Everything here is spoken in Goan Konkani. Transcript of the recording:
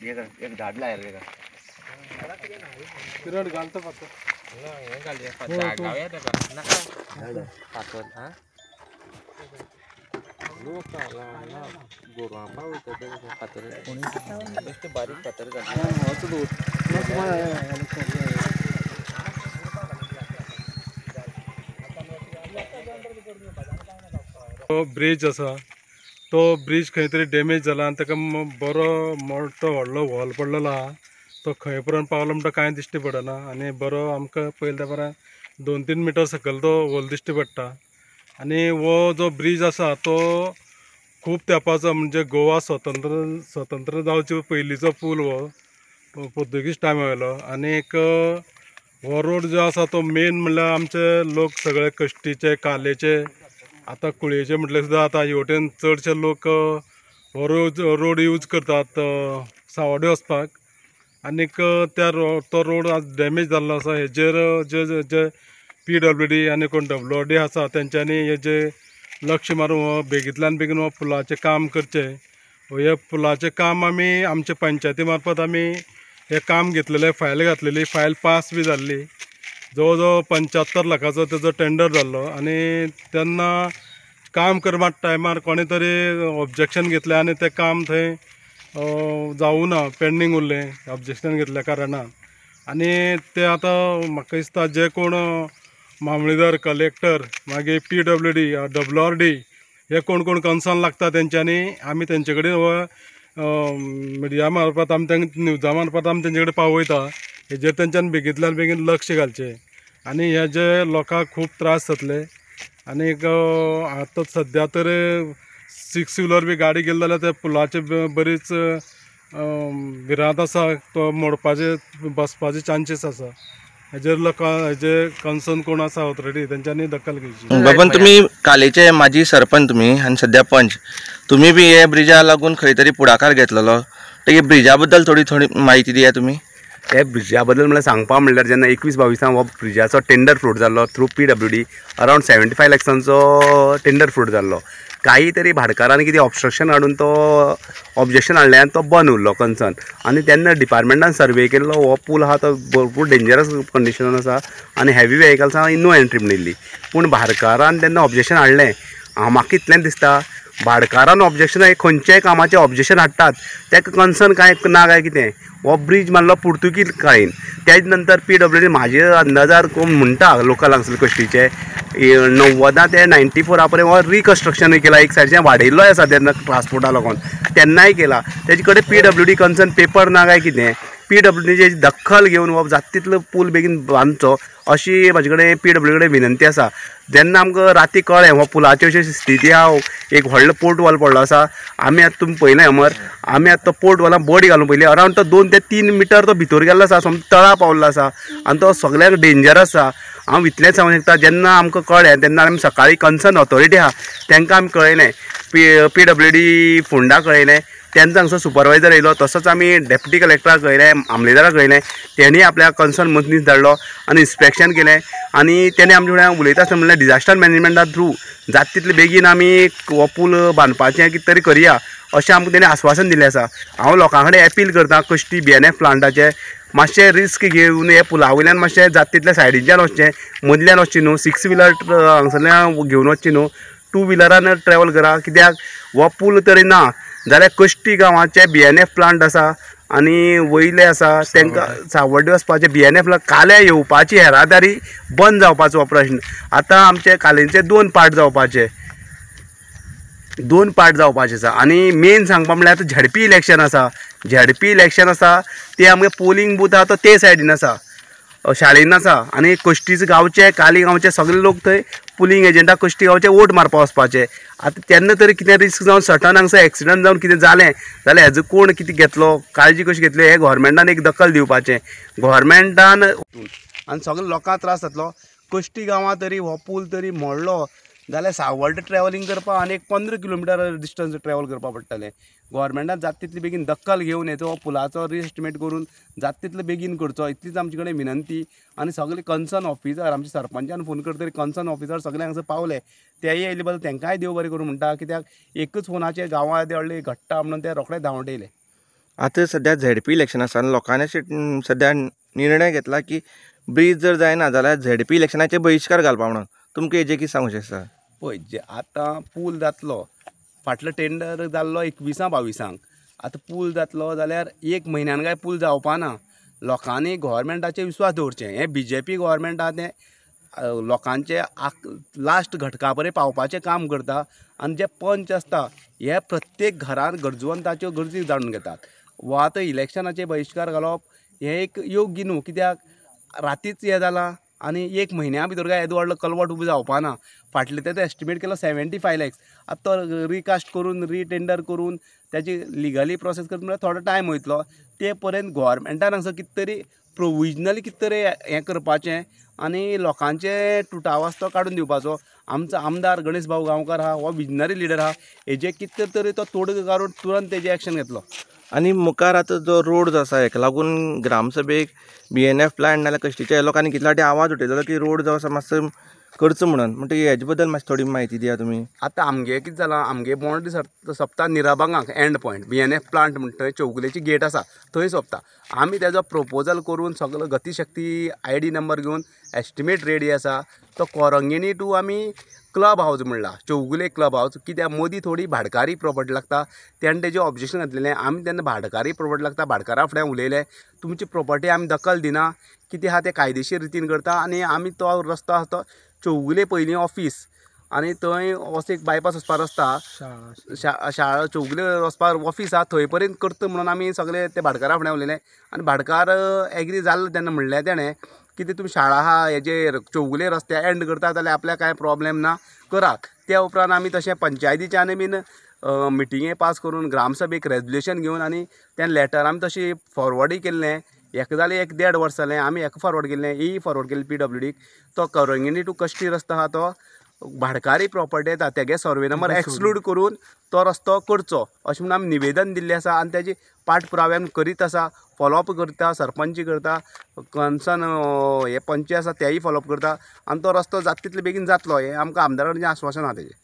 एक झाड लाय रे किरण घालतो फक्त ना हे घालया झाड लावया तेका नाका फातर हा लोक ना गोरवां पावयता ते फातर बेश्टे बारीक फातर घालता. तो ब्रिज आसा तो ब्रिज खंय तरी डॅमेज जाला आनी ताका बरो मोठो व्हडलो व्होल पडलेलो आहा. तो खंय पर्यंत पावलो म्हणटा कांय दिश्टी पडना आनी बरो आमकां पयले त्या बऱ्या 2-3 मिटर सकयल तो व्होल दिश्टी पडटा. आनी हो जो ब्रिज आसा तो खूब तेंपाचो म्हणजे गोवा स्वतंत्र जावचे पयलींचो पूल हो पोर्तुगीज टायमा वयलो. आनी एक हो रोड जो आसा तो मेन म्हणल्यार आमचे लोक सगळे कश्टीचे कालेचे आतां कुळयेचे म्हटल्यार सुद्दां आतां हे वटेन चडशे लोक हो रोड यूज करतात सावड्डे वचपाक. आनीक त्या तो रोड आज डॅमेज जाल्लो आसा. हेजेर जे जे PWD आनी कोण WRD आसा तेंच्यांनी हेजे लक्ष मारून हो बेगींतल्यान बेगीन हो पुलाचें काम करचें. हे पुलाचें काम आमी आमचे पंचायती मार्फत आमी हें काम घेतलेलें, फायल घातलेली, फायल पास बी जाल्ली. जवळ जवळ 75 लाखाचो तेजो टेंडर जाल्लो आनी तेन्ना काम करपा टायमार कोणे तरी ऑब्जेक्शन घेतलें आनी तें काम थंय जावना, पेंडींग उरलें ऑब्जेक्शन घेतल्या कारणान. आनी ते आतां म्हाका दिसता जे कोण मामलेदार, कलेक्टर, मागीर PWD, WRD हे कोण कोण कन्सर्न लागता तेंच्यांनी आमी तेंचे कडेन हो मिडिया मार्फत आमी तांकां न्यूजा मार्फत आमी तेंचे कडेन पावयता. हेजेर तेंच्यांनी बेगींतल्यान बेगीन लक्ष घालचें आनी हे जे लोकांक खूब त्रास जातले. आनीक आतां सद्या तर 6 व्हिलर बी गाडी गेली जाल्यार त्या पुलाचे बरीच भिरांत आसा, तो मोडपाचे बसपाचे चान्सीस आसा. हेजेर लोकां हेजे कन्सर्न कोण आसा ऑथॉरिटी तेंच्यांनी दखल घेवची. बाबन, तुमी कालेचे माजी सरपंच तुमी आनी सद्या पंच, तुमी बी हे ब्रिजा लागून खंय तरी फुडाकार घेतलेलो, ते ब्रिजा बद्दल थोडी थोडी म्हायती दिया तुमी. हे ब्रिजा बद्दल म्हणल्यार सांगपा म्हणल्यार जेन्ना 21-22 हो ब्रिजाचो टेंडर फ्रूट जाल्लो थ्रू PWD around 75 लॅक्सांचो टेंडर फ्रूट जाल्लो. काही तरी भाटकारान कितें ऑब्स्ट्रक्शन हाडून तो ऑब्जेक्शन हाडलें आनी तो बंद उरलो कन्सर्न. आनी तेन्ना डिपार्टमेंटान सर्वे केल्लो हो पूल आहा तो भरपूर डेंजरस कंडिशनान आसा आनी हेवी वेहिकल्सां नो एंट्री म्हणिल्ली. पूण भाटकारान तेन्ना ऑब्जेक्शन हाडलें. म्हाका इतलें दिसता भाटकारान ऑब्जेक्शन खंयच्याय कामाचें ऑब्जेक्शन हाडटात ताका कन्सर्न कांय ना काय कितें. हो ब्रिज मारलो पुर्तुगीज काळीन, तेज नंतर PWD म्हाजे अंदाजार कोण म्हणटा लोकल हांगसर कश्टीचे 90 ते 94 पर्यंत हो रिकन्स्ट्रक्शनूय केला, एक सायडच्यान वाडयल्लोय आसा तेन्ना ट्रान्सपोर्टा लागून तेन्नाय केला. तेजे कडेन PWD concern paper ना काय कितें. PWDची दखल घेवन हो जाता तितलो पूल बेगीन बांदचो अशी म्हाजे कडेन PWD कडेन विनंती आसा. जेन्ना आमकां राती कळ्ळें हो पुलाची अशी स्थिती आहा, एक व्हडलो पोर्ट वॉल पडलो आसा. आमी आतां तुमी पळयलें अमर, आमी आतां तो पोर्ट वॉलान बडी घालून पळयली, अरावंड तो 2 ते 3 मिटर तो भितर गेल्लो आसा, सामको तळा पावल्लो आसा आनी तो सगळ्यांक डेंजरस आसा. हांव इतलेंच सांगूंक शकता, जेन्ना आमकां कळ्ळें तेन्ना आमी सकाळीं कन्सर्न ऑथॉरिटी आहा तांकां आमी कळयलें, PWD Ponda कळयलें, तेंचो हांगसर सुपरवायजर येयलो, तसोच आमी डेप्युटी कलेक्टराक कळयलें, मामलेदाराक कळयलें, तेणी आपल्या कन्सर्न मनीस धाडलो आनी इन्स्पेक्शन केलें. आनी तेणी आमचे फुड्यान उलयता आसतना म्हणलें डिजास्टर मॅनेजमेंटा थ्रू जाता तितले बेगीन आमी हो पूल बांदपाचें कितें तरी करया अशें आमकां तेणी आस्वासन दिल्लें आसा. हांव लोकां कडेन एपील करता कश्टी BNF प्लांटाचे मातशें रिस्क घेवन हे पुला वयल्यान मातशें जाता तितल्या सायडीच्यान वचचें, मदल्यान वचचें न्हू, 6 व्हिलर हांगसरल्यान घेवन वचचें न्हू, 2 व्हिलरान ट्रॅवल करा. कित्याक हो पूल तरी ना जाल्यार कश्टी गांवाचे BNF plant आसा आनी वयले आसा तांकां सावड्डे वचपाचें BNF काल्या येवपाची येरादारी बंद जावपाचो हो प्रश्न. आतां आमचे कालेंचे 2 पार्ट जावपाचे, 2 पार्ट जावपाचे आसा. आनी मेन सांगपा म्हणल्यार आतां झेडपी इलेक्शन आसा, झेडपी इलेक्शन आसा ते आमगे पोलिंग बूथ आहा तो ते सायडीन आसा, शाळेन आसा आनी कश्टीच गांवचे काली गांवचे सगळे लोक थंय पुलींग एजंटा कश्टी गांवचे वोट मारपा वचपाचे. आतां तेन्ना तरी कितें रिस्क जावन सटन हांगसर एक्सिडंट जावन कितें जालें जाल्यार हेजो कोण कितें घेतलो, काळजी कशी घेतली हें गोवोरमेंटान एक दखल दिवपाचें. गोवोरमेंटान आनी सगळे लोकांक त्रास जातलो. कश्टी गांवां तरी हो पूल तरी मोडलो जाल्यार सावड्डे ट्रॅवलिंग करपाक आनी एक 15 किलोमिटर डिस्टन्स ट्रॅवल करपाक पडटलें. गोवोरमेंटान जाता तितली बेगीन दखल घेवन हेचो पुलाचो रिएस्टिमेट करून जाता तितले बेगीन करचो इतलीच आमचे कडेन विनंती. आनी सगळे कन्सर्न ऑफिसर आमचे सरपंचान फोन करतरी कन्सर्न ऑफिसर सगळे हांगसर पावले, तेय येयले बद्दल तांकांय देव बरें करूं म्हणटा, कित्याक एकच फोनाचेर गांवां व्हडली घडटा म्हणून ते रोखडे धांवट येयले. आतां सद्या झेडपी इलेक्शन आसा आनी लोकांनी अशें सद्या निर्णय घेतला की ब्रीज जर जायना जाल्यार झेडपी इलेक्शनाचेर बहिश्कार घालपा म्हणून, तुमकां हेजेर कितें सांगूशें आसा? पळय जे आतां पूल जातलो, फाटलो टेंडर जाल्लो 21 22 आतां पूल जातलो जाल्यार एक म्हयन्यान काय पूल जावपा ना. लोकांनी गोवोरमेंटाचेर विस्वास दवरचें. हें बीजेपी गोवोरमेंट आहा तें लोकांचे लास्ट घटका पर्यंत पावपाचें काम करता आनी जे पंच आसता हे प्रत्येक घरान गरजवंताच्यो गरजी जाणून घेतात. वा आतां इलेक्शनाचे बहिश्कार घालप हें एक योग्य न्हू, कित्याक रातीच हें जालां आनी एक म्हयन्या भितर काय येदो व्हडलो कलवट उबो जावपा ना. फाटले तेजो एस्टिमेट केलो 75 लॅक्स, आतां तो रिकास्ट करून रिटेंडर करून तेजी लिगली प्रोसेस करता म्हळ्यार थोडो टायम वयतलो. ते पर्यंत गोवोरमेंटान हांगसर कितें तरी प्रोविजनली कितें तरी हें करपाचें आनी लोकांचे तुटाव आसा तो काडून दिवपाचो. आमचो आमदार गणेश भाऊ गांवकार आहा, हो विजनरी लिडर आहा, हेजे कितें तरी तो तोडगो काडून तुरंत तेजें एक्शन घेतलो. आनी मुखार आतां जो रोड जो आसा हेका लागून ग्रामसभेक BNF plant नाल्यार कश्टीच्या लोकांनी कितल्या फावटी आवाज उठयलेलो की रोड जो आसा मातसो करचो म्हणून, म्हणटकीर हेजे बद्दल मातशी थोडी म्हायती दिया तुमी. आतां आमगे कितें जालां, आमगे बाउंड्री सोंपता निराबांगाक एंड पॉयंट BNF plant म्हणटा थंय चौगुलेची गेट आसा थंय सोंपता. आमी तेजो प्रोपोजल करून सगलो गतिशक्ती ID number घेवन एस्टिमेट रेडी आसा. तो कोरंगिणी टू आमी क्लब हावज म्हणला, चौगुले क्लब हावज, कित्याक मोदी थोडी भाडकारी प्रोपर्टी लागता तेणें तेजें ऑब्जेक्शन घातलेलें. आमी तेन्ना भाडकारी प्रोपर्टी लागता भाडकारा फुड्यान उलयले, तुमची प्रोपर्टी आमी दखल दिना, कितें आहा तें कायदेशीर रितीन करता. आनी आमी तो रस्तो आसा तो चौगुले पयलीं ऑफीस आनी थंय असो एक बायपास वचपा रस्ता शाळा चौगुले वचपा ऑफीस आहा थंय पर्यंत करता म्हणून आमी सगळे ते भाडकारा फुड्यान उलयले आनी भाडकार एग्री जाल्लो तेन्ना म्हणलें तेणें कितें तुमी शाळा आहा हेजेर चौगुले रस्त्या एंड करता जाल्यार आपल्याक कांय प्रोब्लेम ना, करात. त्या उपरांत आमी तशें पंचायतीच्यानूय बीन मिटिंगे पास करून ग्रामसभेक रेजोल्युशन घेवन आनी तें लेटर आमी तशें फॉरवर्डूय केल्लें. एक जालें एक 1.5 वर्स जालें आमी हेका फॉरवर्ड केल्लें, ई फॉरवर्ड केल्लें PWDक. तो करंगिणी टू कश्टी रस्तो आहा तो भाडकारी प्रोपर्टी येता, तेगे सर्वे नंबर एक्सक्लूड करून तो रस्तो करचो अशें म्हणून आमी निवेदन दिल्लें आसा आनी तेजी पाठ पुरावे आमी करीत आसा, फॉलोअप करता, सरपंच करता, कन्सर्न हे पंच आसा तेय फॉलोअप करता आनी तो रस्तो जाता तितले बेगीन जातलो हें आमकां आमदारा कडच्यान आश्वासन आहा तेजें.